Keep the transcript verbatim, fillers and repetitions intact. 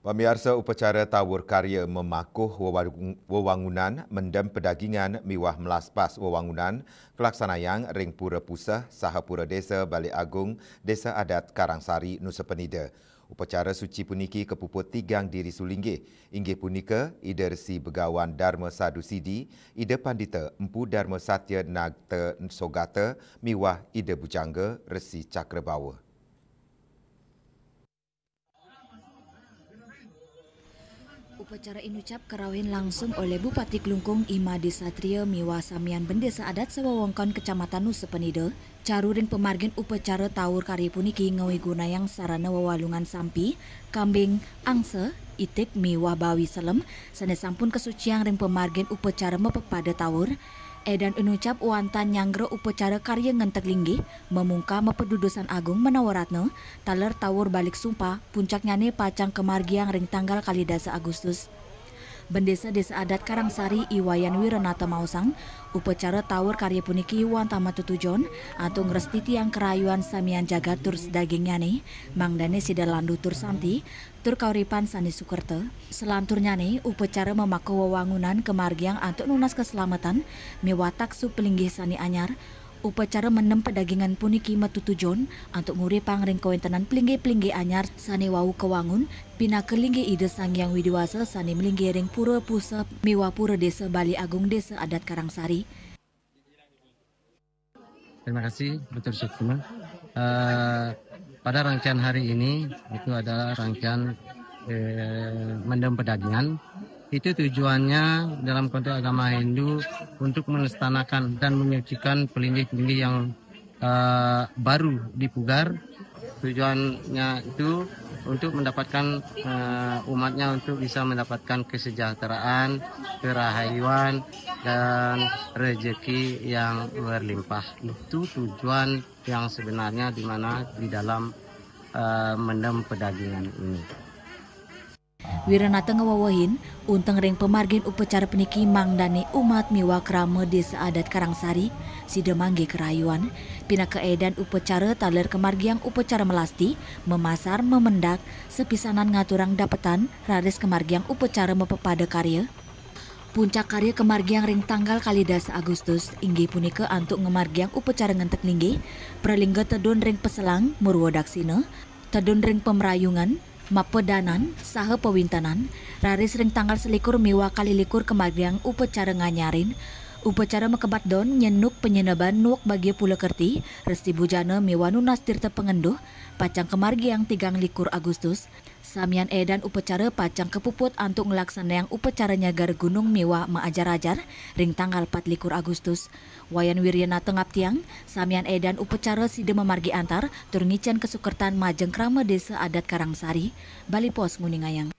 Pamiarsa, upacara tawur karya memakuh wewangunan, mendem pedagingan miwah melaspas wewangunan kelaksanayang ring Pura Puseh saha Pura Desa Bali Agung, Desa Adat Karangsari, Nusa Penida. Upacara suci puniki kapuput tigang diri sulinggih, inggih punika Ida Resi Begawan Darma Sadu Sidi, Ida Pandita Empu Darma Satya Nagta Sogata miwah Ida Bujangga Resi Cakrabawa. Upacara inucap karauhin langsung oleh Bupati Klungkung I Made Satria miwah samian bendesa adat sawewengkon Kecamatan Nusa Penida. Caru ring pamargin upacara tawur karya puniki ngawigunayang sarana wewalungan sampi, kambing, angsa, itik miwah bawi selem sane sampun kasuciang ring pamargin upacara mapepada tawur. Edan inucap wantah nyanggra upacara karya ngentek linggih, mamungkah mapadudusan agung manawaratna, taler tawur balik sumpah, puncaknyane pacang kamargiang ring tanggal kalih dasa Agustus. Bendesa Desa Adat Karangsari I Wayan Wiranata maosang, upacara tawur karya puniki wantah matutujon antuk ngrestiti tiang karayuan samian jagat tur sadagingnyane, mangdane sida landuh tur santi, tur kauripan sane sukerta. Salanturnyane, upacara mamakuh wewangunan kamargiang antuk nunas kaslametan miwah taksu palinggih sane anyar. Upacara mendem pedagingan puniki matutujon antuk nguripang ring kawentenan palinggih-palinggih anyar sane wau kawangun, pinaka linggih Ida Sang Hyang Widi Wasa sane malinggih ring Pura Puseh miwah Pura Desa Bali Agung Desa Adat Karangsari. Terima kasih, Doktor Sukma. Eh, pada rangkaian hari ini, itu adalah rangkaian, eh, mendem pedagingan. Itu tujuannya dalam konteks agama Hindu untuk menistanakan dan menyucikan pelinggih-pelinggih yang, eh, baru dipugar. Tujuannya itu untuk mendapatkan, eh, umatnya untuk bisa mendapatkan kesejahteraan, kerahayuan, dan rezeki yang berlimpah. Itu tujuan yang sebenarnya di mana di dalam, eh, mendem pedagingan ini. Wiranata ngawewehin, unteng ring pamargin upacara puniki mangdane umat miwah krama Desa Adat Karangsari sida manggihin karayuan. Pinaka edan upacara taler kamargiang upacara melasti, memasar, mamendak, sapisanan ngaturang dapetan, raris kamargiang upacara mapepada karya. Puncak karya kamargiang ring tanggal kalih dasa Agustus, inggih punika antuk ngamargiang upacara ngentek linggih, pralingga tedun ring paselang, murwa daksina, tedun ring pamrayungan, mapadanan, saha pawintenan, raris ring tanggal selikur miwah kalih likur kamargiang upacara nganyarin, upacara makebat don, nyenuk panyeneban nuek bagia pula kerti, resti bujana miwah nunas tirta pangenduh, pacang kamargiang tigang likur Agustus. Samian edan upacara pacang kapuput antuk nglaksanayang upacara nyagar gunung miwah maajar-ajar ring tanggal pat likur Agustus. Wayan Wiryanata ngaptiang, samian edan upacara sida mamargi antar tur ngicen kasukertan majeng krama Desa Adat Karangsari. Bali Post nguningayang.